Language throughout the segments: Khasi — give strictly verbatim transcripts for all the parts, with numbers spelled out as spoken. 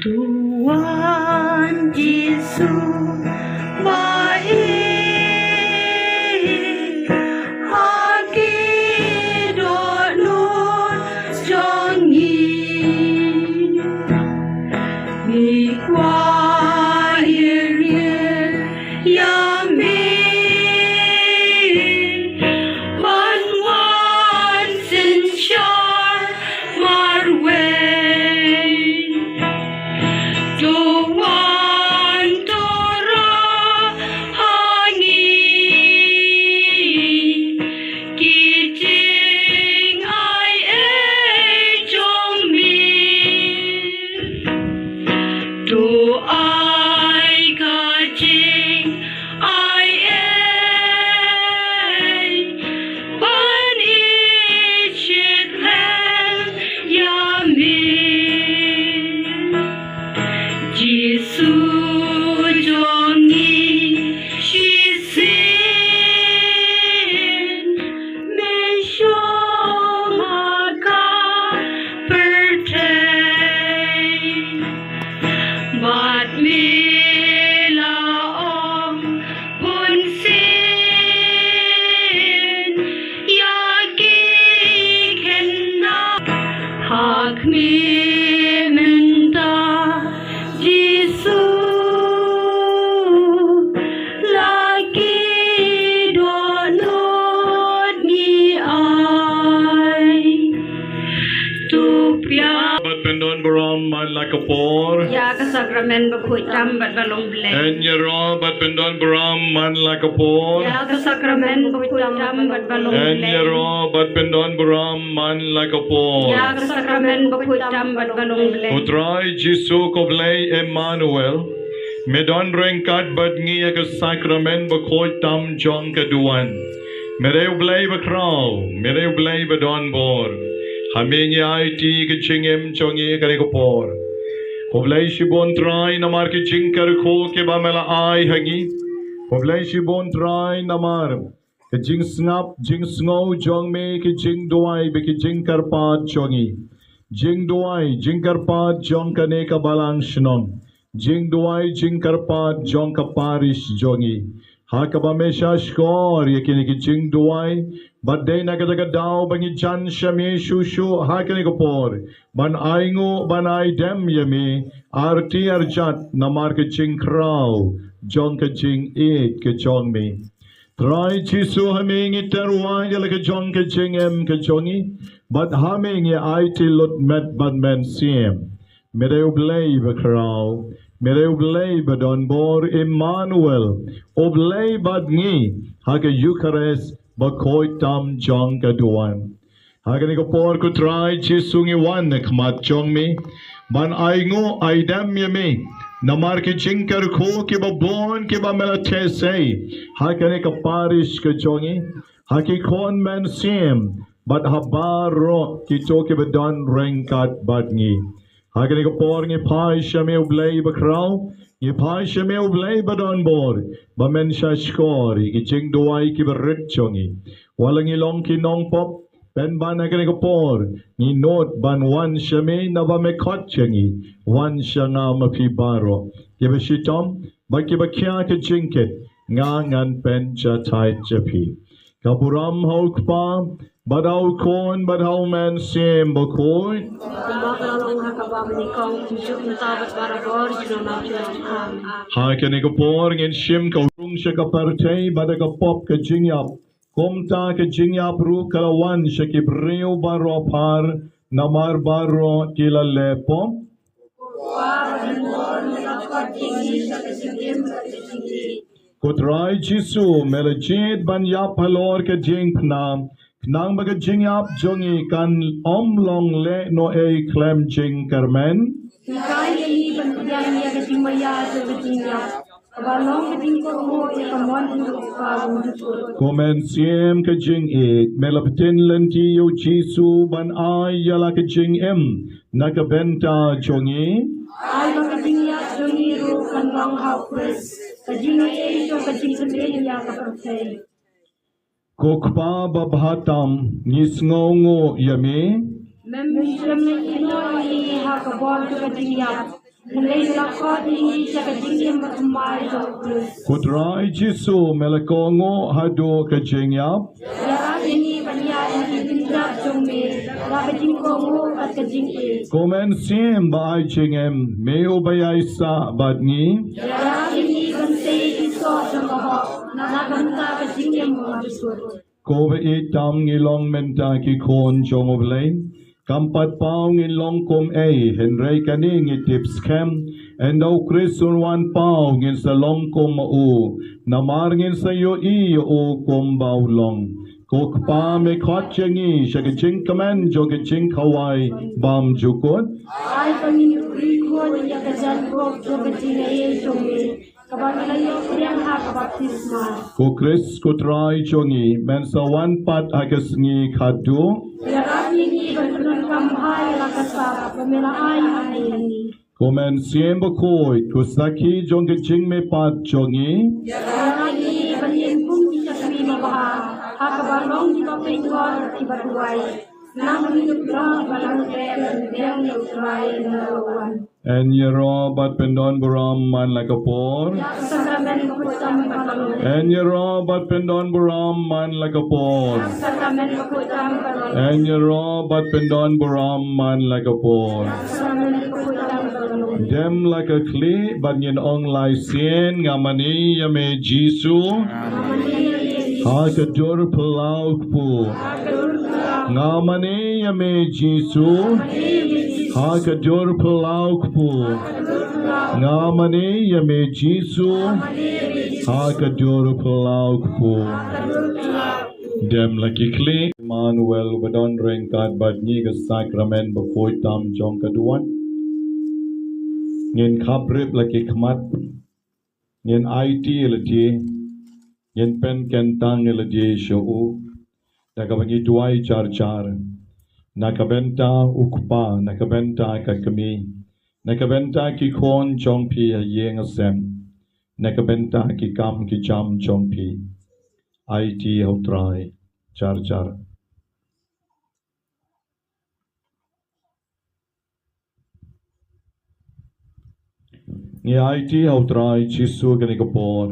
Tuhan Jisu, ba i ha ki dohnud jong ngi. Ngi kwah ïa ri ïa mi ban wan synshar marwei. To wan to rah ha ngi ki jingai ei jong mi. To ai ka jingai ei ban ïeit shitrhem ïa mi. Jisu jong ngi shisien me shong ha ka pyrthei. Bad me la ong bunsien ïa ki khynnah ha khmih mynta Jisu, la ki dohnud ngi ai. To pia. Bad pyndon burom man la ka por. Ïa ka sakramen bakhuid tam bad ba long Blei. Yn ïaroh bad pyndon burom man la ka por. Ïa ka sakramen bakhuid tam bad ba long Blei. Yn ïaroh bad pyndon burom man la ka por. Ïa ka sakramen bakhuid tam bad ba long Blei. Ko Trai Jisu ko Blei Emmanuel, me don ryngkat bad ngi ïa ka sakramen bakhuid tam jong ka duwan. Me dei u Blei bakhraw, me dei u Blei badonbor. Ha me ngi aiti ka jingim jong ngi kane ka por. Ko Blei shibun Trai namar ka jingkyrkhu kiba me la ai ha ngi. Ko Blei shibun Trai namar ka jingsngap jingsngew jong me, ka jingduwai bad ka jingkyrpad jong ngi. Jingduwai jingkyrpad jong kane ka balang shnong. Jingduwai jingkyrpad jong ka parish jong ngi. Ha kaba me shahshkor ïa kine ki jingduwai, bad dei na kata ka daw ba ngi jan sha me shuh shuh ha kane ka por ban ainguh ban aidem ïa me arti arjat namar ka jingkhraw jong ka jingïeit ka jong me. Trai Jisu, ha me ngi tyrwa ïa la ka jong ka jingim ka jong ngi, bad ha me ngi aiti lut met bad mynsiem. Me dei u Blei bakhraw, me dei u Blei badonbor, Emmanuel, u Blei bad ngi ha ka Eukharist bakhuid tam jong ka duwan. Ha kane ka por ko Trai Jisu ngi wan ha khmat jong me ban ainguh aidem ïa me namar ki jingkyrkhu kiba bun kiba me la theh sei ha kane ka parish ka jong ngi, ha ki khun mynsiem bad ha baroh kito kiba don ryngkat bad ngi. Ha kane ka por ngi phai sha me u Blei bakhraw, ngi phai sha me u Blei badonbor, ba men shahshkor ïa ki jingduwai kiba rit jong ngi. Wat la ngi long ki nongpop, pynban ha kane ka por ngi nud ban wan sha me naba me khot sha ngi, wan sha nga ma phi baroh kiba shitom bad kiba khia ka jingkit, nga ngan pynjatai sha phi. Ka burom ha u Kpa bad ha u Khun bad ha u Mynsiem Bakhuid. Kumba ka la long ha kaba nyngkong, kumjuh mynta bad barabor, junom la junom. Amen. Ha kane ka por ngin shim ka rung sha ka pyrthei bad ka pop ka jingïap. Kumta ka jingïap ruh ka la wan sha ki briew baroh phar, namar baroh ki la leh pop. Ko Trai Jisu, me la jied ban ïap halor ka jingpynap, khnang ba ka jingïap jong ngi kan ym long lehnohei khlem jingkyrmen. Hikai ïa ngi ban pdiang ïa ka jingmaïa jong ka jingïap, kaba long ka jingkohnguh ïa ka mon jong u Kpa uba Jylliew. Ko Mynsiem ka jingïeit, me la pynlynti ïa u Jisu ban ai ïa la ka jingim na ka bynta jong ngi. Ai ba ka jingïap jong ngi ruh kan long ha u Khrist ka jingaiei jong ka jingpynïaid ïa ka pyrthei. Ko Kpa babha tam, ngi sngewnguh ïa me. Mem shym la ïehnoh ïa ngi ha ka bor jong ka jingïap, hynrei me la khot ïa ngi sha ka jingim bathymmai jong U Khrist. Ko Trai Jisu, me la kohnguh haduh ka jingïap. Ïarap ïa ngi ban ïaid ha ki kynjah jong me da ka jingkohnguh bad ka jingïeit. Ko Mynsiem ba ai jingim, me uba ïai sah bad ngi. Ïarap ïa ngi ban sei ïa ki soh jong ka hok na ka bynta ka jingim ba kut. Ko ba ïeit tam, ngi long mynta ki khun jong U Blei. Kam pat paw ngin long kum ei, hynrei kane ngi tip skhem, ynda U Khrist un wan paw ngin sa long kum ma u, namar ngin sa ïohi ïa u kumba u long. Ko Kpa, me khot ïa ngi sha ka jingkmen jong ka jingkhawai bymjukut. Ai ba ngin ïohi khun ïa ka jingkmen jong ka jingaiei jong me, kaba ngi la ïoh pdiang ha ka baptisma. Ko Khrist, ko Trai jong ngi, men sa wan pat ha ka sngi khatduh. Ïarap ïa ngi ban pyndonkam bha ïa la ka sap ba me la ai hangne ïa ngi. Ko Mynsiem Bakhuid, ko sakhi jong ka jingmihpat jong ngi. Ïarap ïa ngi ban ïeng kum ki shakri babha, ha kaba long kiba pynïoh kiba duwai. Nang ngi ïohi ba la ïoh pdiang ïa U Trai ynda u wan. Yn ïaroh bad pyndonburom man la ka por. Ïa ka sakramen bakhuid tam ban long. Yn ïaroh bad pyndonburom man la ka por. Ïa ka sakramen bakhuid tam ban long. Yn ïaroh bad pyndonburom man la ka por. Ïa ka sakramen bakhuid tam ban long. Dem la ka khlieh bad ngin ong lai sien: Nga mane ïa me Jisu. Nga mane ïa me Jisu. Ha ka dur phyllaw kpu. Ha ka dur phyllaw. Nga mane ïa me Jisu. Nga mane ïa me Jisu. Ha ka dur phyllaw kpu. Ha ka dur phyllaw. Nga mane ïa me Jisu. Nga mane ïa me Jisu. Ha ka dur phyllaw kpu. Ha ka dur phyllaw. Dem la ki khlieh. Immanuel ba don ryngkat bad ngi, ka sakramen bakhuid tam jong ka duwan. Ngin khapbrip la ki khmat. Ngin aiti ïa lade, ngin pynkyntang ïa lade sha u, da kaba ngi duwai jar jar. Na ka bynta u kpa, na ka bynta ka kmie, na ka bynta ki khun jong phi ha ïing ha sem, na ka bynta ki kam ki jam jong phi. Aiti ha u Trai jar jar. Ngi aiti ha u Trai Jisu kane ka por.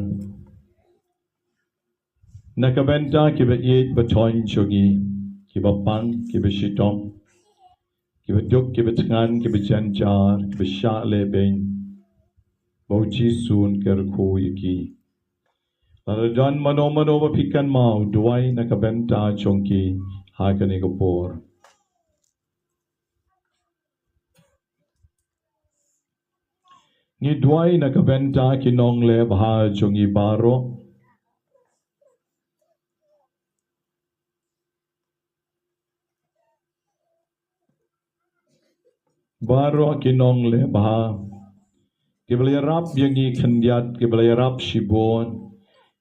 Na ka bynta kiba ïeit ba thoiñ jong ngi, kiba pang, kiba shitom, kiba duk, kiba thngan, kiba jynjar, kiba shah lehbeiñ, ba u Jisu un kyrkhu ïa ki. Lada don mano mano ba phi kynmaw, duwai na ka bynta jong ki ha kane ka por. Ngi duwai na ka bynta ki nongleh bha jong ngi baroh. Baroh ki nongleh bha kiba la ïarap ïa ngi khyndiat, kiba la ïarap shibun,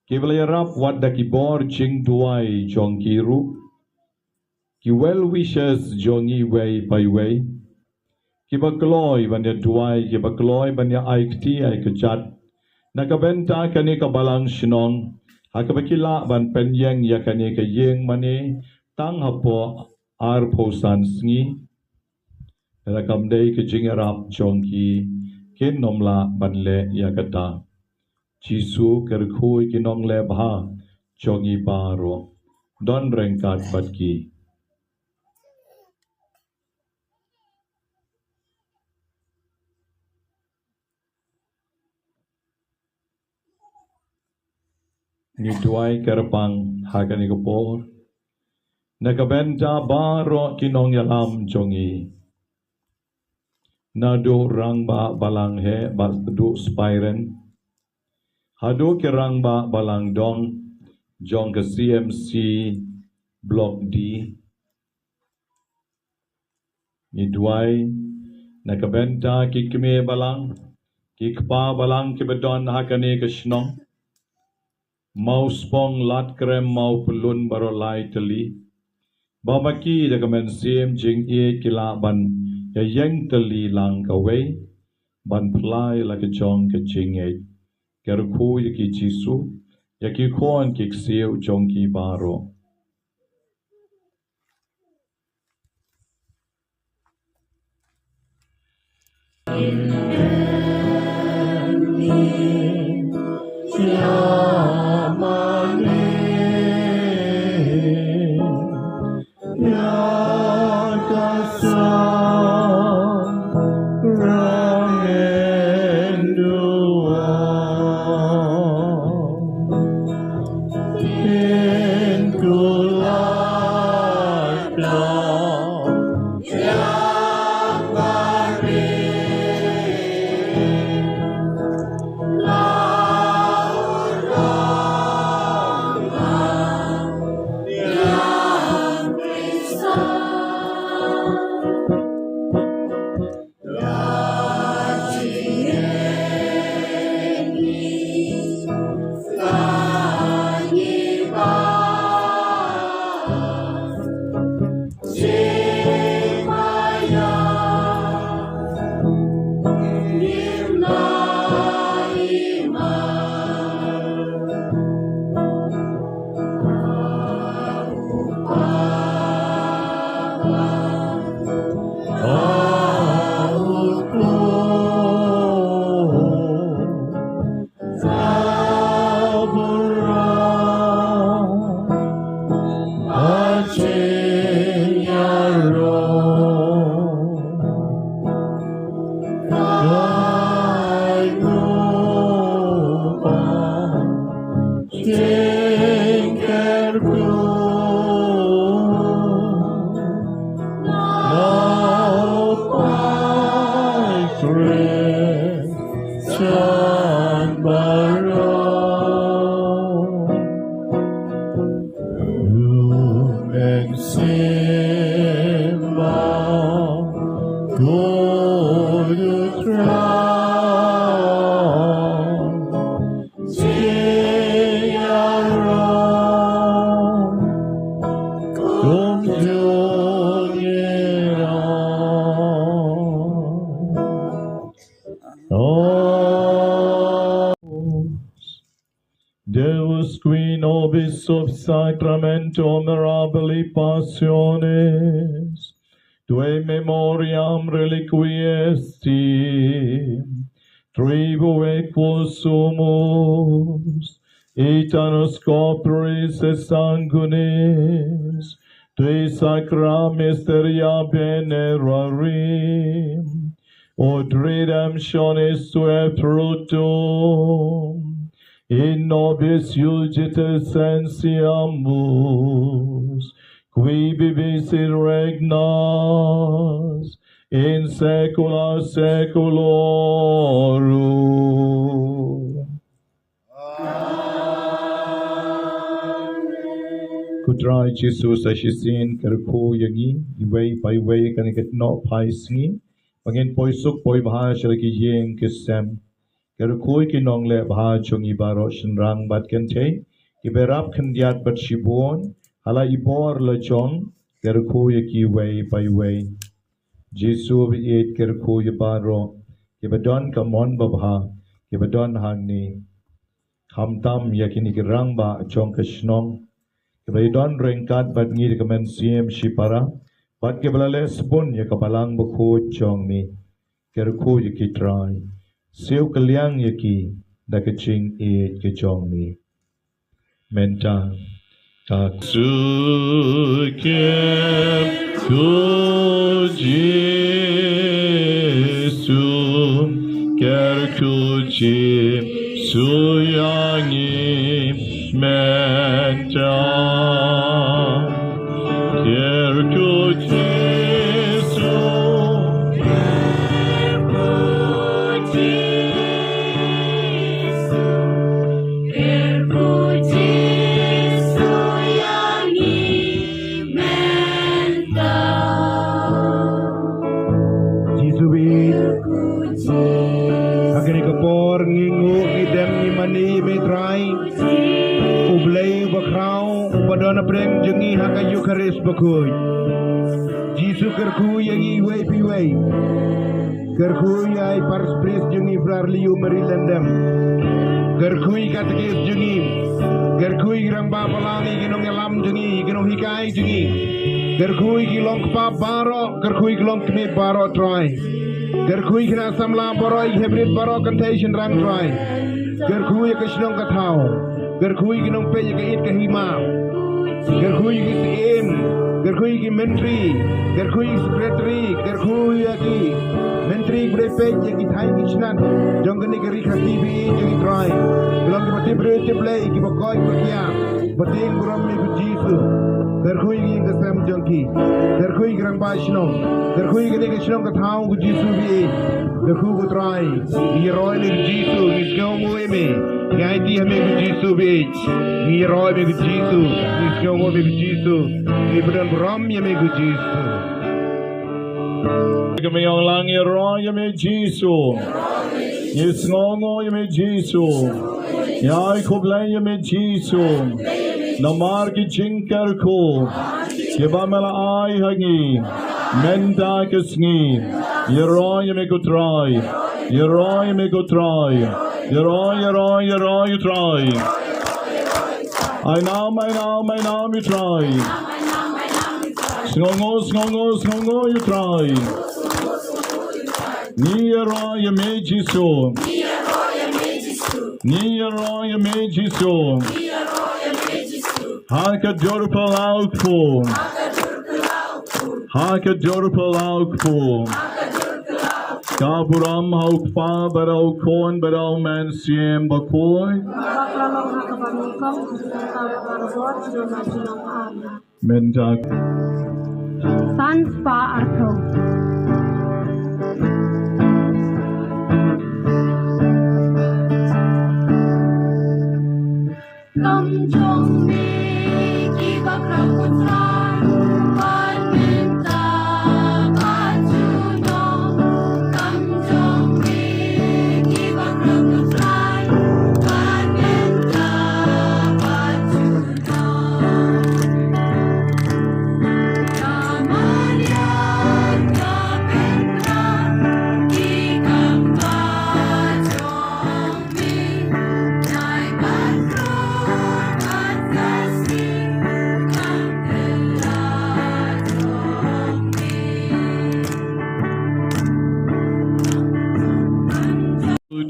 kiba la ïarap wat da ki bor jingduwai jong ki ruh. Ki well wishers jong ngi iwei pa iwei, kiba kloi ban ïa duwai, kiba kloi ban ïa ai kti ai kjat na ka bynta kane ka balang shnong, ha kaba ki lah ban pynïeng ïa kane ka ïing mane tang hapoh arphew san sngi. Lada kam dei ka jingïarap jong ki, kin ym lah ban leh ïa kata. Jisu, kyrkhu ïa ki nongleh bha jong ngi baroh. Don ryngkat bad ki. Ngi duwai kyrpang ha kane ka por na ka bynta baroh ki nongïalam jong ngi. Naduh rangbah balang heh bad haduh spairen, haduh ki rangbah balang dong jong ka C M C Block D. Ngi duwai na ka bynta ki kmie balang, ki kpa balang kiba don ha kane ka shnong. Mawspong, Ladkrem, Mawpyllun baroh lai tylli. Ba ma ki da ka mynsiem jingïeit ki lah ban ïaïeng tylli lang kawei ban phla ïa la ka jong ka jingngeit. Kyrkhu ïa ki Jisu, ïa ki khun ki ksiew jong ki baroh. Deus, qui nobis sub sacramento mirabili passionis, tue memoriam reliquiesti, tribuit quo sumus, aetanus corporis et sanguinis, tui sacra mysteria venerarim, ut redemptionis tuae fructum, in nobis iudice sentiamus, qui vivis et regnas in saecula saeculorum. Ko Trai Jisu, sa shisien kyrkhu ïa ngi iwei pa iwei ha kane ka nohphai sngi, ba ngin poi suk poi bha sha la ki ïing ki sem. Kyrkhu ïa ki nongleh bha jong ngi baroh, shynrang bad kynthei, kiba ïarap khyndiat bad shibun ha la i bor la jong, kyrkhu ïa ki iwei pa iwei. Jisu ba ïeit, kyrkhu ïa baroh kiba don ka mon babha kiba don hangne, khamtam ïa kine ki rangbah jong ka shnong, kiba ïadon ryngkat bad ngi da ka mynsiem shipara, bad kiba la leh sbun ïa ka Balang Bakhuid jong me. Kyrkhu ïa ki Trai, siew kylliang ïa ki da ka jingïeit ka jong me. Mynta, ta. Kyrkhu Jisu, kyrkhu Jisu ïa ngi mynta. Kyrkhu Jisu, kyrkhu Jisu, kyrkhu Jisu ïa ngi mynta. Jisu bit. Ha kane ka por ngi nguh, ngi dem, ngi mane ïa me Trai, U Blei uba khraw, uba don hapdeng jong ngi ha ka Eukharist bakhuid. Jisu, kyrkhu ïa ngi iwei pa iwei. Kyrkhu ïa i Parish Priest jong ngi, Brother Leo Mary Lyngdoh. Kyrkhu ïa i Katekist jong ngi. Kyrkhu ïa i Rangbah Balang, ïa ki nongïalam jong ngi, ïa ki nonghikai jong ngi. Kyrkhu ïa ki long kpa baroh, kyrkhu ïa ki long kmie baroh Trai. Kyrkhu ïa ki khynnah samla baroh, ïa ki heprit baroh kynthei shynrang Trai. Kyrkhu ïa ka shnong ka thaw. Kyrkhu ïa ki nongpeit ïa ka ïit ka hima. Kyrkhu ïa ki syiem. Kyrkhu ïa ki myntri. Kyrkhu ïa ki secretary. Kyrkhu ïa ki myntri ba dei peit ïa ki thaiñ ki shnat jong kane ka ri Khasi ba ïeit ïa ki Trai. Ki long kiba tip briew tip Blei, kiba koit ba kiar, ba tieng burom ïa u Jisu. Kyrkhu ïa ka sem jong ki. Kyrkhu ïa ki rangbah shnong. Kyrkhu ïa kane ka shnong ka thaw u Jisu ba ïeit. Kyrkhu ko Trai. Ngi ïaroh ïa me ko Jisu, ngi sngewnguh ïa me. Ngi aiti ha me ko Jisu ba ïeit. Ngi ïaroh ïa me ko Jisu, ngi sngewnguh ïa me ko Jisu. Ngi pyndonkam burom ïa me ko Jisu. Ka me ong lang, ngi ïaroh ïa me Jisu. Ngi sngewnguh ïa me Jisu. Ngi ai khublei ïa me Jisu. Namar ki jingkyrkhu kiba me la ai ha ngi mynta ka sngi. Ïaroh ïa me ko Trai. Ïaroh ïa me ko Trai. Ïaroh, ïaroh, ïaroh ïa u Trai. Ai nam, ai nam, ai nam ïa u Trai. Sngewnguh, sngewnguh, sngewnguh ïa u Trai. Ngi ïaroh ïa me Jisu. Ngi ïaroh ïa me Jisu. Ha ka dur phyllaw u kpu. Ha ka dur phyllaw u kpu. Ka burom ha u Kpa bad ha u Khun bad ha u Mynsiem Bakhuid. Mynta. San spah arphew. Kam jong me ki ba khraw Kynrad, bad mynta bad junom. Kam jong me ki ba khraw Kynrad, bad mynta bad junom. Ka mariang ka pynrang ki kam ba jong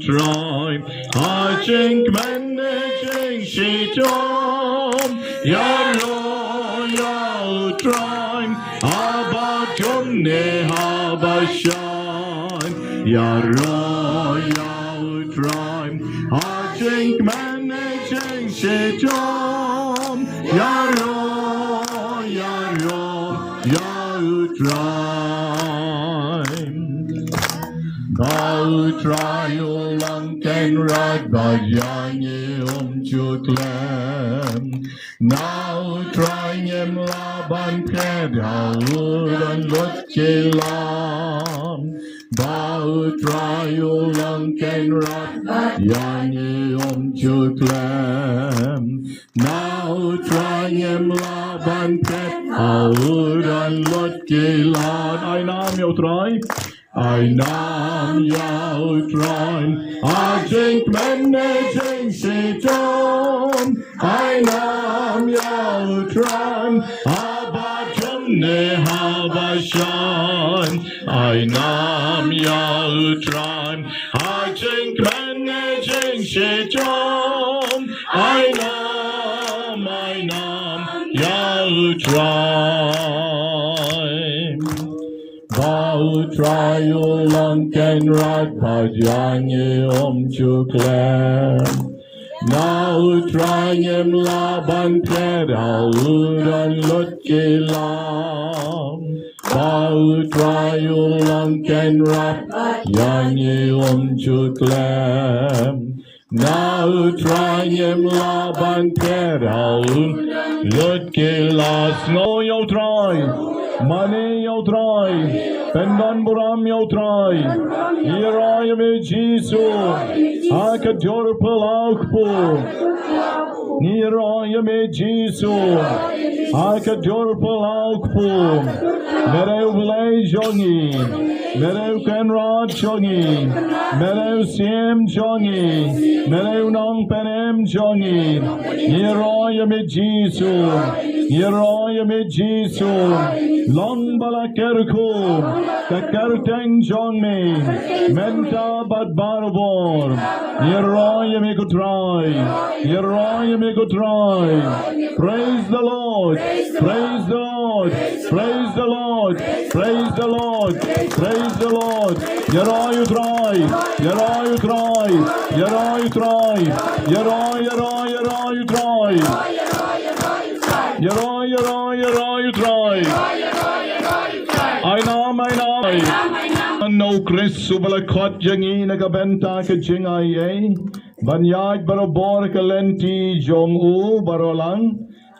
Trai, ha jingkmen ne jingshitom, ïaroh ïa u Trai, haba kum ne haba shai, ïaroh ïa u Trai, ha jingkmen ne jingshitom, ïaroh, ïaroh ïa u Trai. Ba u Trai u long Kynrad bad ïa ngi um ju khlem. Na u Trai ngim lah ban phet ha u don lut ki lam. Ba u Trai u long Kynrad bad ïa ngi um ju khlem. Na u Trai ngim lah ban phet ha u don lut ki lam. Ai nam ïa u Trai. Ai nam ïa u Trai, ha jingkmen ne jingshitom. Ai nam ïa u Trai, haba kum ne haba shai. Ai nam ïa u Trai, ha jingkmen ne jingshitom. Ai nam, ai nam ïa u Trai. Ba u Trai u long Kynrad bad ïa ngi um ju khlem. Na u Trai ngim lah ban phet ha u don lut ki lam. Ba u Trai u long Kynrad bad ïa ngi um ju khlem. Na u Trai ngim lah ban phet ha u don lut ki lam. Sngew ïa u Trai. Mane ïa u Trai. Pyndon burom ïa u Trai. Ïaroh ïa me Jisu. Ha ka dur phyllaw u kpu. Ïaroh ïa me Jisu. Ha ka dur phyllaw u kpu. Me dei u Blei jong ngi. Mene u Kynrad jong ngi. Mene u Syiem jong ngi. Mene u Nongpynim jong ngi. Ngi ïaroh ïa me Jisu. Ngi ïaroh ïa me Jisu. Long ba la kyrkhu ka kyrteng jong me mynta bad barabor. Ngi ïaroh ïa me ko Trai. Ngi ïaroh ïa me ko Trai. Praise the Lord. Praise the Lord. Praise the Lord. Praise the Lord. Praise the Lord. Ïaroh ïa u Trai. Ïaroh ïa u Trai. Ïaroh ïa u Trai. Ïaroh, ïaroh, ïaroh ïa u Trai. Ïaroh, ïaroh, ïaroh ïa u Trai. Ai nam, ai nam. Ngan ong u Khrist uba la khot ïa ngi na ka bynta ka jingaiei, ban ïaid barabor ka lynti jong u baroh lang.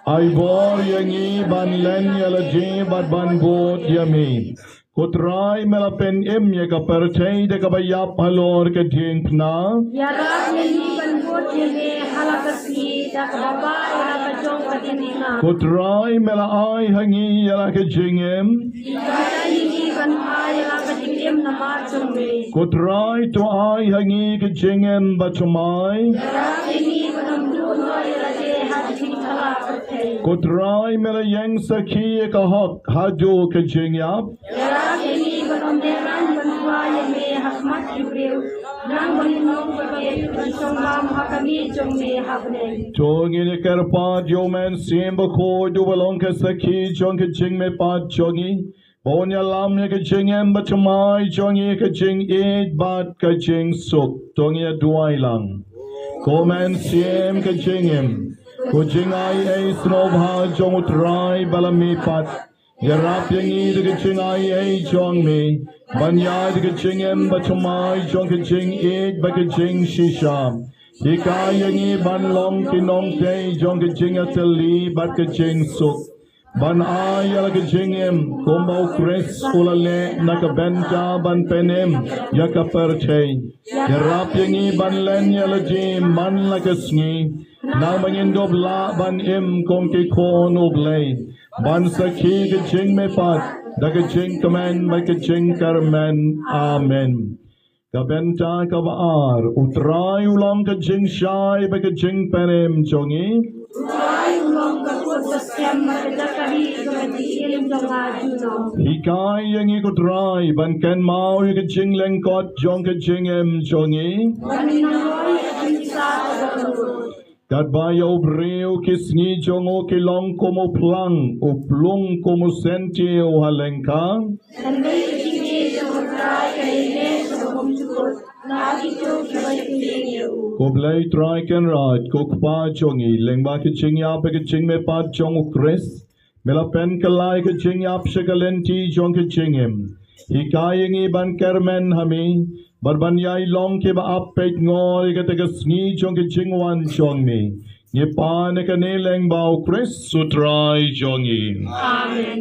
Ai bor ïa ngi ban len ïa lade bad ban bud ïa me. Ko Trai, me la pynim ïa ka pyrthei da kaba ïap halor ka diengphna. Ïarap ïa ngi ban bud ïa me ha la ka sngi da kaba ai ïa la ka jong ka diengphna. Ko Trai, me la ai ha ngi ïa la ka jingim. Hikai ïa ngi ban ai ïa la ka jingim namar jong me. Ko Trai, to ai ha ngi ka jingim bathymmai. Ïarap ïa ngi ban ym duh noh ïa lade ha ka jingthala pyrthei. Ko Trai, me la ïeng sakhi ïa ka hok haduh ka jingïap. Ïarap ïa ngi ban ym dei ban duwai ïa me ha khmat ki briew, nang ba ngin long ba ngin shong bam ha ka miej jong me ha bneng. To ngin ïa kyrpad ïa u Mynsiem Bakhuid uba long ka sakhi jong ka jingmihpat jong ngi, ba un ïalam ïa ka jingim bathymmai jong ngi ha ka jingïeit bad ka jingsuk. To ngin ïa duwai lang. Ko Mynsiem ka jingim, ko jingaiei sngewbha jong u Trai ba la mihpat, ïarap ïa ngi da ka jingaiei jong me ban ïaid ha ka jingim bathymmai jong ka jingïeit bad ka jingshisha. Hikai ïa ngi ban long ki nongtei jong ka jingïatylli bad ka jingsuk, ban ai ïa la ka jingim kumba u Khrist u la leh na ka bynta ban pynim ïa ka pyrthei. Ïarap ïa ngi ban len ïa lade man la ka sngi, nang ba ngin dup lah ban im kum ki khun u Blei, ban sakhi ka jingmihpat da ka jingkmen bad ka jingkyrmen. Amen. Ka bynta kaba ar. U Trai u long ka jingshai bad ka jingpynim jong ngi. U Trai u long ka kut bastem bad ka jaka ri jong ka jingim jong nga junom. Hikai ïa ngi ko Trai ban kynmaw ïa ka jinglyngkot jong ka jingim jong ngi. Ban nang roi ïa ka jingkisa ka jong u. Katba ïa u briew ki sngi jong u ki long kum u phlang, u plung kum u syntiew ha lyngkha. Hynrei ka jingïeit jong u Trai ka ïaineh sha ka bymjukut na kito kiba ïakhun ïa u. Ko Blei Trai Kynrad, ko Kpa jong ngi, lyngba ka jingïap bad ka jingmihpat jong u Khrist, me la pynkylla ïa ka jingïap sha ka lynti jong ka jingim. Hikai ïa ngi ban kyrmen ha me bad ban ïai long kiba ap peit ngor ïa kata ka sngi jong ka jingwan jong me. Ngi pan ïa kane lyngba u Khrist u Trai jong ngi. Amen.